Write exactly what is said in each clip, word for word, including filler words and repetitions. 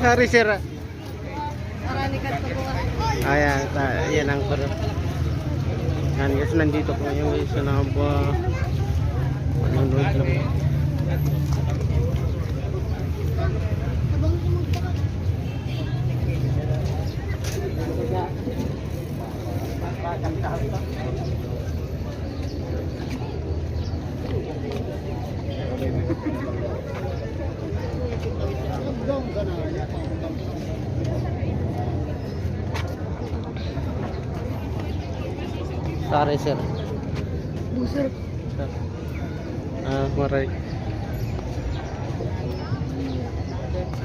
Sorry, sir. Ayan, ah, yan ang karo. Yan, guys, nandito po yung guys sa Nabua. Nanonood lang. Sorry, sir. Sir. Ah, maray.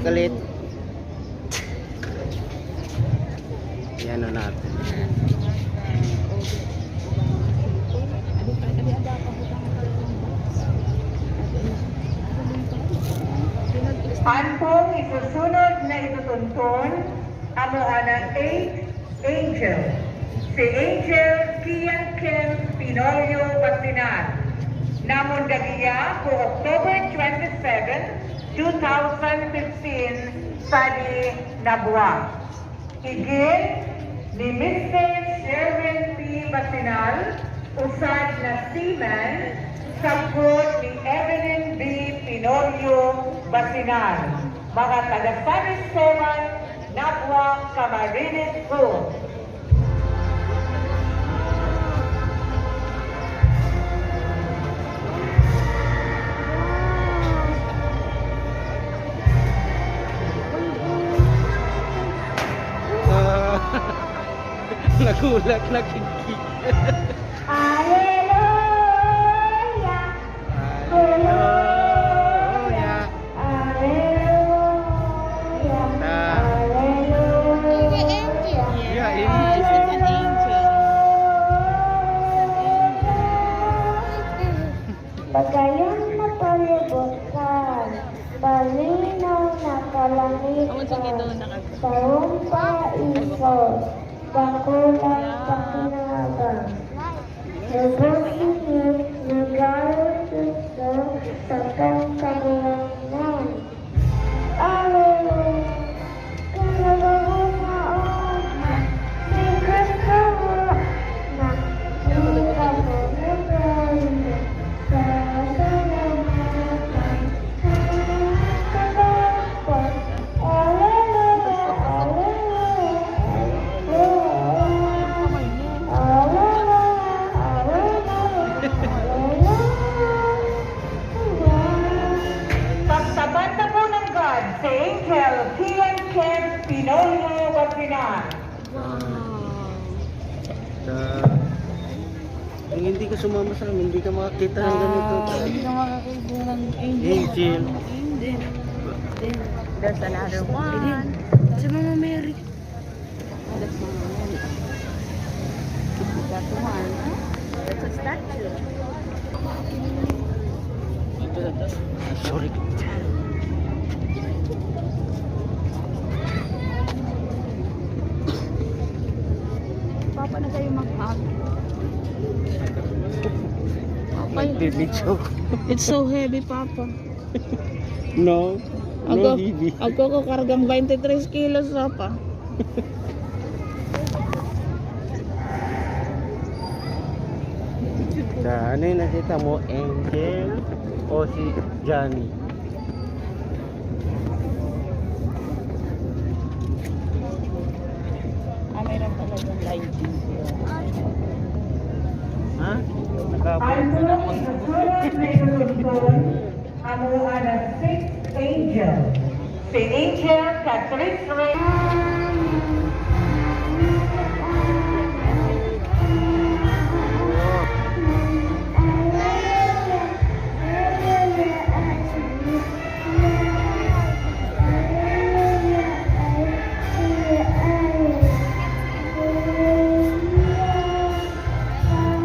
Galit. Yan na natin. An pong isusunod na itutunton, amo ana eight Angel. Si Angel Kian Ken Pinorio Basinan. Namundagi iya ko October twenty-seven, two thousand fifteen, sa di Nabua. Igin ni Mister Sherwin P. Basinal, usad na seaman, sagkod ni Evelyn B. Pinorio Basinal, mga taga San Esteban, Nabua, Camarines Sur. Ah, nagulat, nakikita. Hallelujah! Hallelujah! Hallelujah! Ah. Hallelujah! Yeah, angel. It's an angel. Pagayon na palibot kan, malinaw na kalangitan, sarong paisos, dakulang pakinabang. Lubos ini regalo sa sakong Kagurangnan. Aleluya! Kalabaw na oras, si Kristo na, di ka mamatay na, sasalamatan, kalabaw. Aleluya, aleluya, aleluya. Aleluya, aleluya, aleluya. Pagtaban na po ng God si Angel Kian Ken Pinolho Basinan. Wow. Sa, kung hindi ka sumama sa amin, hindi ka makakita ng ganito. Ah, hindi ka makakita ng angel. Angel. Angel. There's another one. Si Mama Mary. Oh, that's Mama Mary. That one. That's a statue. Sorry. Papa na kayo mag-hug. Papa, Nagbibidyo. It's so heavy, Papa. No. No, Ako, baby. Ako ko kargang twenty-three kilos, Papa. Sa ano yung nakita mo, Angel o si Johnny? Ah, meron pala yung live video. Ha? Nagkabot na ako. Amo ana sixth angel. Si Angel Catrice Rey.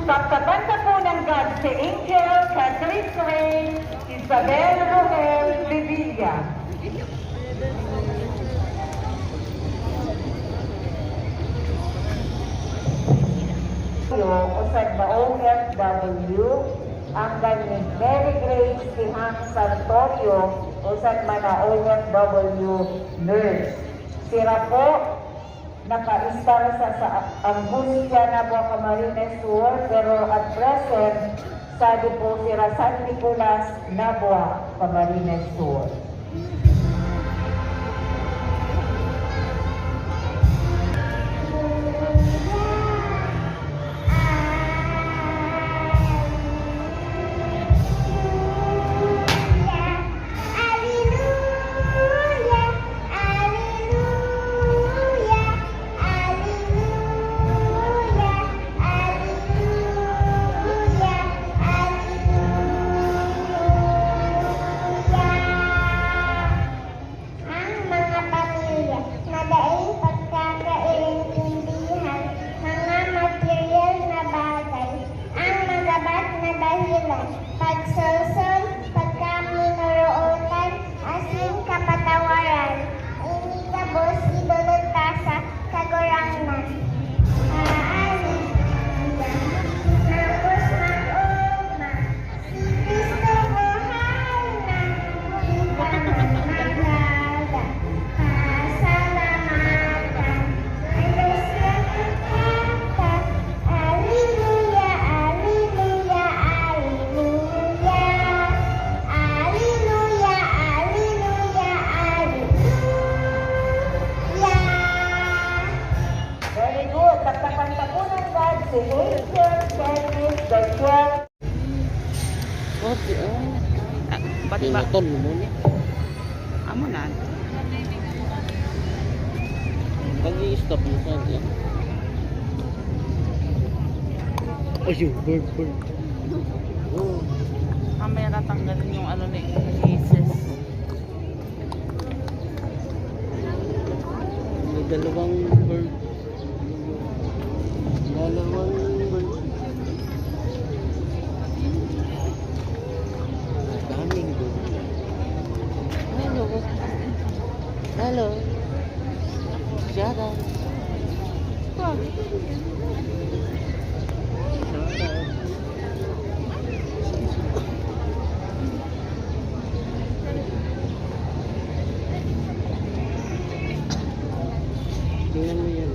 Pagtaban na po ng God si Angel Catrice Rey. Isabel Romel Revilla. Yo, usad na O F W, Anggan ni Mary Grace Tihang Santorio, usan man na O F W nurse. Sira po nakaestar sa, sa Angustia, Nabua, Camarines Sur, pero at present, sa Diposera San Nicolas, Nabua, Camarines Sur. Ang mga pamilya na daing pagkakaintindihan, mga material na bagay, ang magabat na dahilan, pagsolsol, pagkaminorotan, asin kapatawaran. Ini gabos idolot ta sa Kagurangnan. Haleluya. Tapos mag-oma. Si Cristo buhay na, kita man magaga. Pasalamatan. Ang Diyos na nagkanta. Aleluya, aleluya, aleluya. Aleluya, aleluya, aleluya. Very good. Taktakan ta po ng God si Angel Dennis the twelfth. Okay, oh. Ah, ba't ba? Pinaton mo na. Amo na. Pag-i-stop mo sa yan. Ay, yung bird, bird. Oh. Mamaya tatanggalin yung ano ni Jesus. May dalawang bird. Dalawang bird. Daming bird. Hello. Hello. Shout out. Shout out. Tingnan mo yan.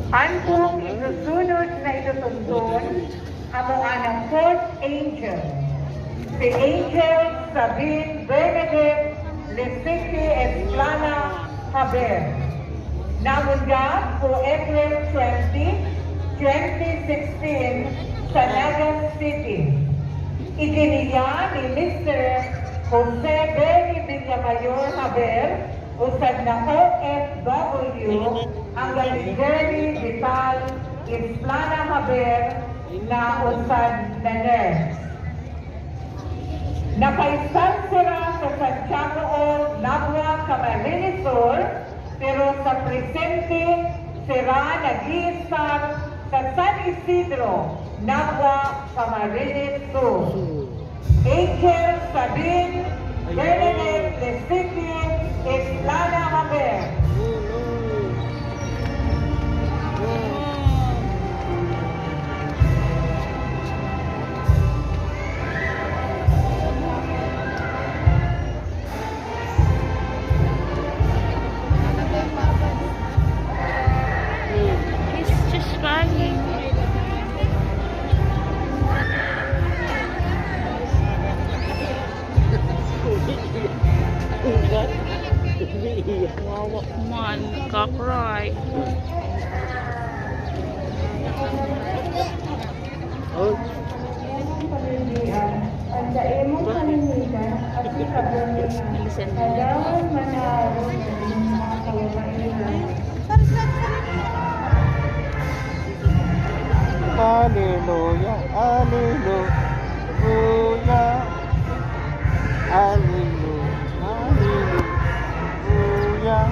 An pong isusunod na isusundon, amo an fourth angel, si Angel Sabine Bernadette Lisiki Esplana Javier. Namundag ko April twenty, twenty sixteen, sa Naga City. Iginiya ni Mister Jose Benny Villamayor Javier, usad na O F W, anggan ni Jerry Vital Isplana Javier, na usad na nurse. Nakaestar sira sa Santiago Old, Nabua, Camarines Sur, pero sa presente, sira nag-iistar sa San Isidro, Nabua, Camarines Sur. Angel Sabine Bernadette Lesiki Eslana Javier. He's just crying. Wawa man, kakry. Oh. Ang saimong panindigan at ikabunga, kadaon manaaro sa mga kababaihan. Aleluya, aleluya, aleluya, aleluya.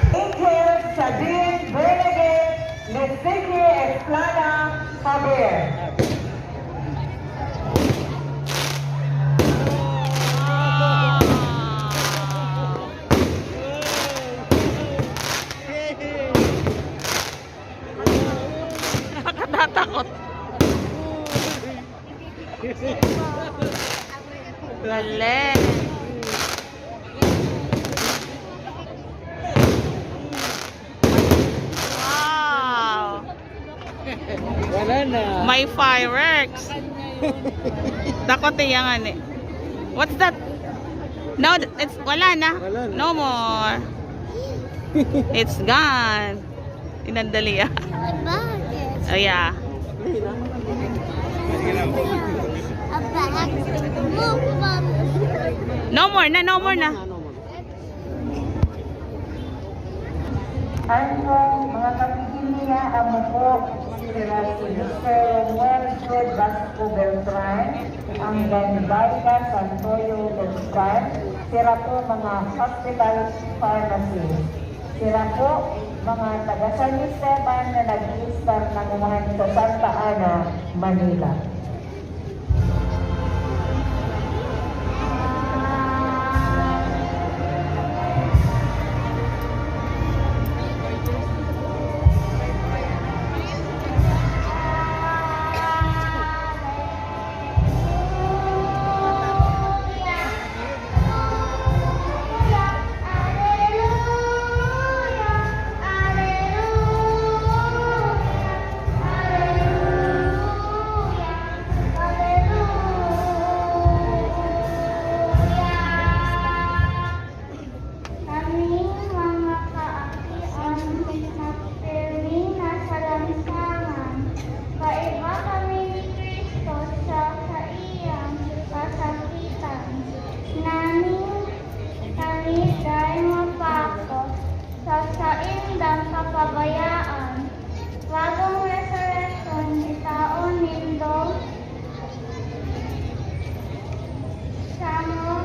Angel Sabine Bernadette Lesiki Estrada Javier. Takot. Galing. Wow. Wala na. May fireworks. Takot eh, yan nga ni. What's that? No, it's, wala na. Wala na. No more. It's gone. Inandali ah. Bakit? Oh, yeah. Abak. Mukbang. No more na, no more na. Ang mga kapigil niya, amo po sila si Mister Romualdo Basco Beltran, ang Ganibaiga Santoyo Beltran, sira po mga hospital pharmacist. Sira po mga taga San Esteban na nag-iistar na kumuhan sa Santa Ana, Manila. Kaming mga kaakian, magpirmi na sa lansangan. Kaiba kami ni Cristo sa saiyang kasakitan. Nganing kami dai mapako sa saindang kapabayaan. Bagong resurrection, itaon nindo sa mga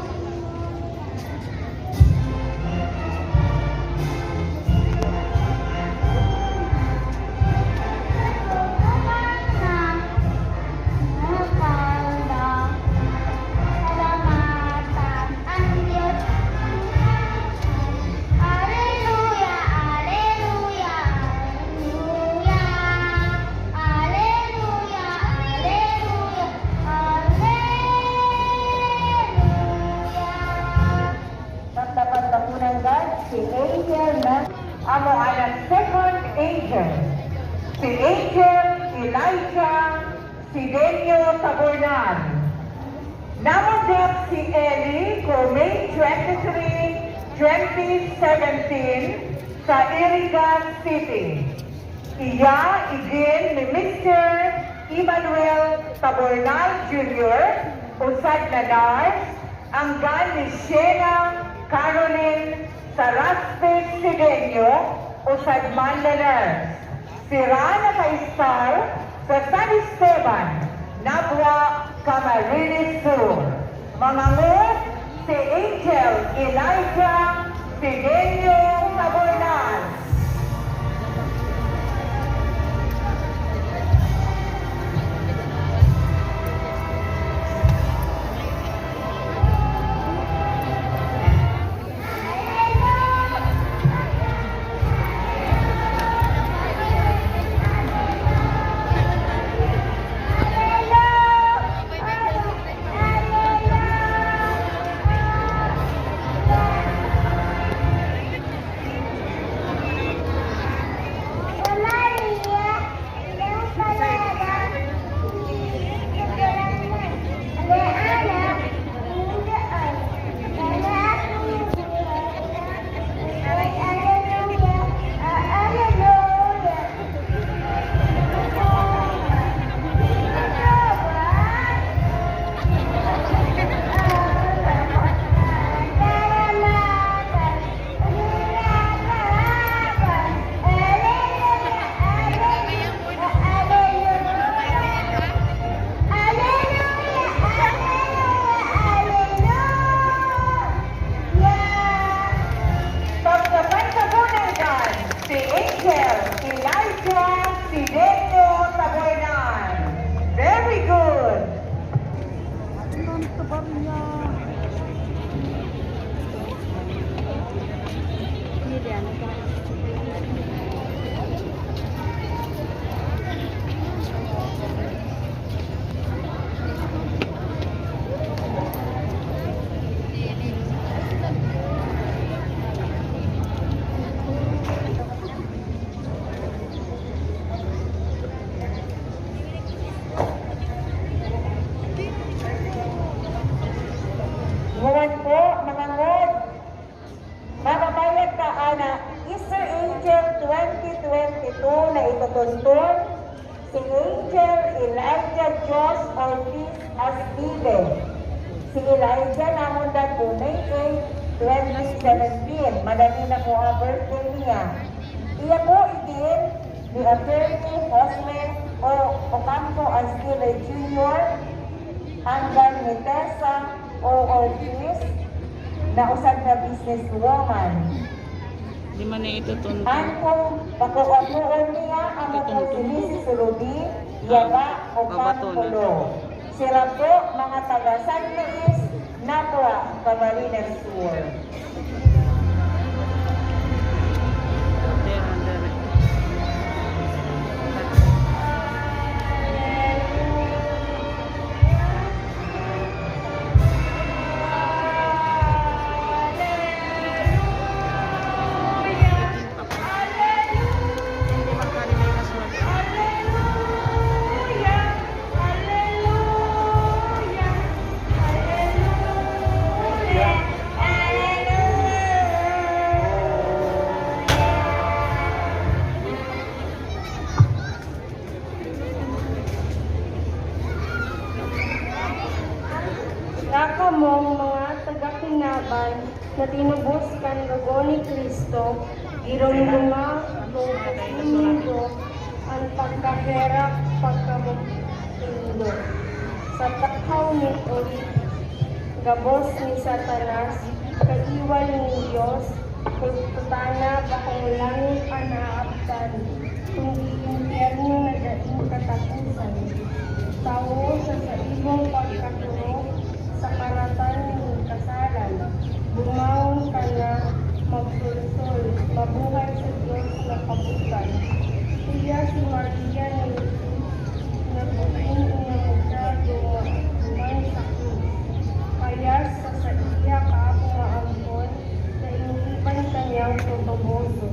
Aleluya, aleluya, aleluya. Aleluya, aleluya, aleluya. Tatlapad na po ng God, si Angel na amo ang second angel. Si Angel Elijah Sidenio Tabornal. Namundak si Eli ko May twenty-three, twenty seventeen, sa Iriga City. Iya igin ni Mister Emmanuel Tabornal Junior, usad na nurse, angga ni Shena Caroline Saraspe Sidenio, usad man na nurse. Sira nakaistar sa San Esteban, Nabua, Camarines Sur. Mga ngot, si Angel Elijah Sidenio Tabornal. Tutunton, si Angel Elijah Dios Ortiz Astive. Si Elijah namundag ko May eight, twenty seventeen. Madali na po ang birthday niya. Iya po igin ni Attorney Josme O. Ocampo Astive Junior, anggang ni Tessa O. Ortiz, na usag na businesswoman. Di man niya itutunto. An kung pakuapuon niya, amo po si Missus Ruby Yaba o Pampulo. Sila po, mga taga San Luis, Nabua, Camarines Sur. Kakamong mga taga-kinaban na tinubos kan dugo ni Cristo, giromdoma ko nindo an pagkaherak, pagkabukindo. Sa takhaw ni Olive, gabos ni Satanas, kaiwal nin Dios, Kutana bakong langit an aabtan, kundi impyerno na daing kataposan. Tawo sa saimong pagkaturog sa karatan nin kasalan, bumaon ka na magsolsol, mabuhay sa Dios na kabutan. Siya si Maria ni Jesus, na buting inamugda duman sa krus. Kaya sa saiya kaapong ampon, na iniiban kanyang tutuboson.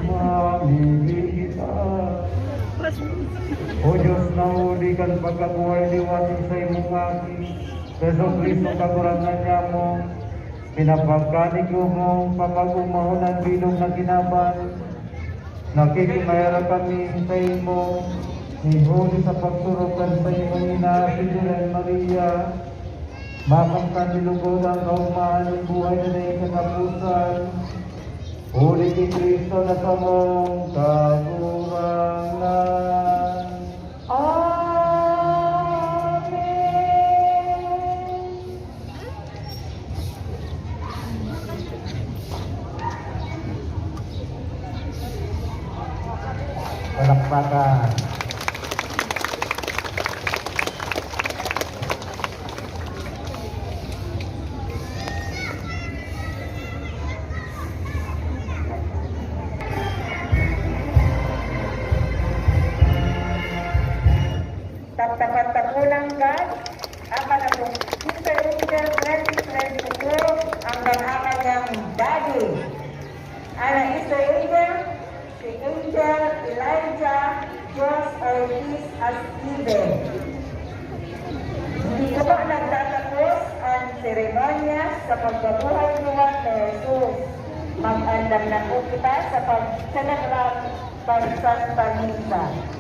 Mamimili ka. O Diyos na huli kan pagkabuhay liwat sa imong Aki, Jesu-Cristo, Kagurangnan niamo, pinapagkani ko mong papag-umahon ang bilog na kinaban. Nakikimaherak kami sa imo, ni huli sa pagsurog kan sa imong ina, si Virgen Maria, makamtan ni lugod ang kaugmahan nin buhay na daing kataposan. Huli ki Cristo na samong Kagurangnan. Amen. Palakpakan. Taptapan ta po ng God, apan akong Sister Angel, blessing, blessing po ang nag-akan niyang daddy. Ana Sister Angel, si Angel Elijah Dios Ortiz Asquive. Dito po nagtatapos ang seremonya sa pagkabuhay liwat ni Jesus. Mag-andam na po kita sa pagselebrar kan Santa Misa.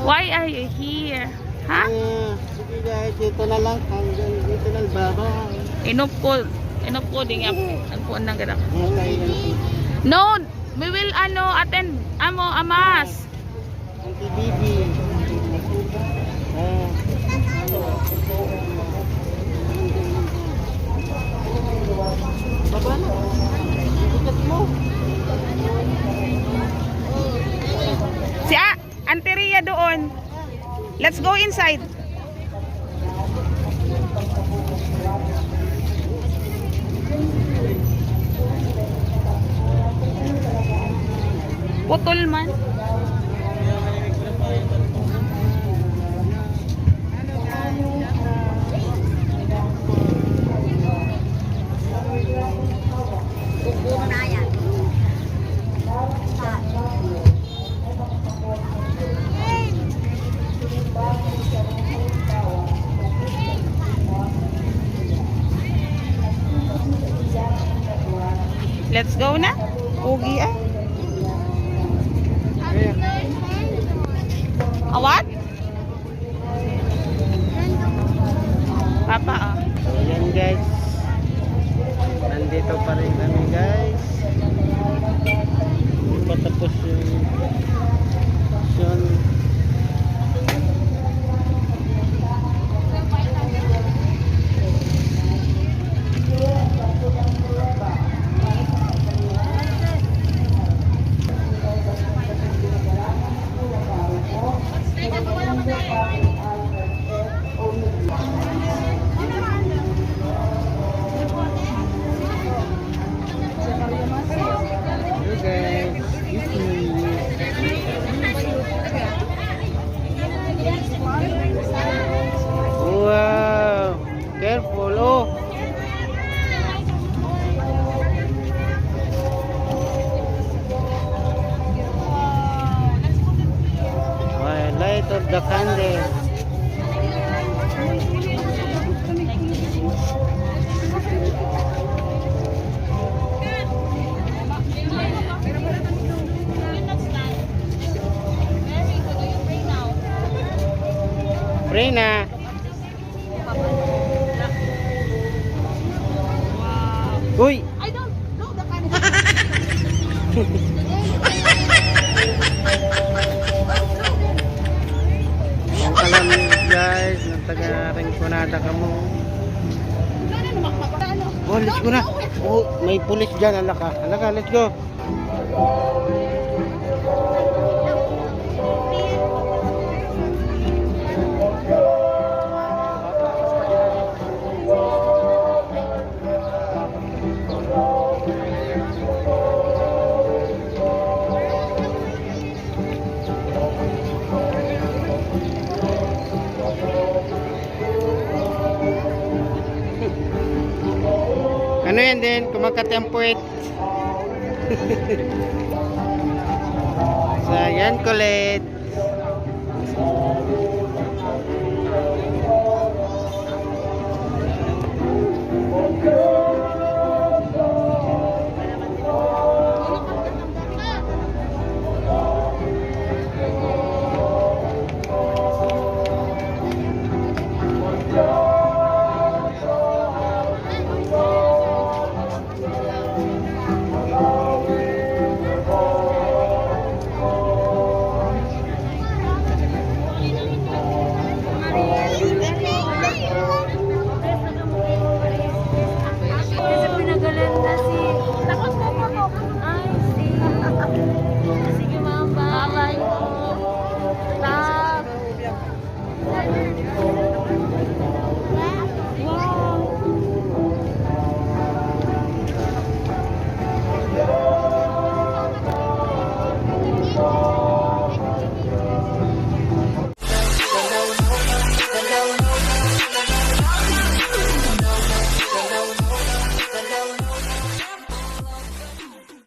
Why are you here? Ha? Ah, sige guys, dito na lang. Hanggang dito na lang. Bye-bye. Inop ko, inop ko, di nga, ang puon ng gadak. Okay. No, we will, ano, attend, amo, a mass. Auntie Bibi. Ah. Baba na. Bigat mo. Si A-, Auntie Ria doon. Let's go inside. Putol man. Siguro na yan. Let's go na. Ugi ah. Awat? Papa, oh. So, yan guys. Nandito pa rin kami guys. Hindi pa tapos yung action. Uy! I don't know the kind of Ang kalam, guys, ng taga Rinconada kamo. Ano naman, ano? Oh, let's go na. Oh, may pulis dyan. Alaka, alaka, let's go. Ano yan din? Kumakati ang puwet. So, yan kulit.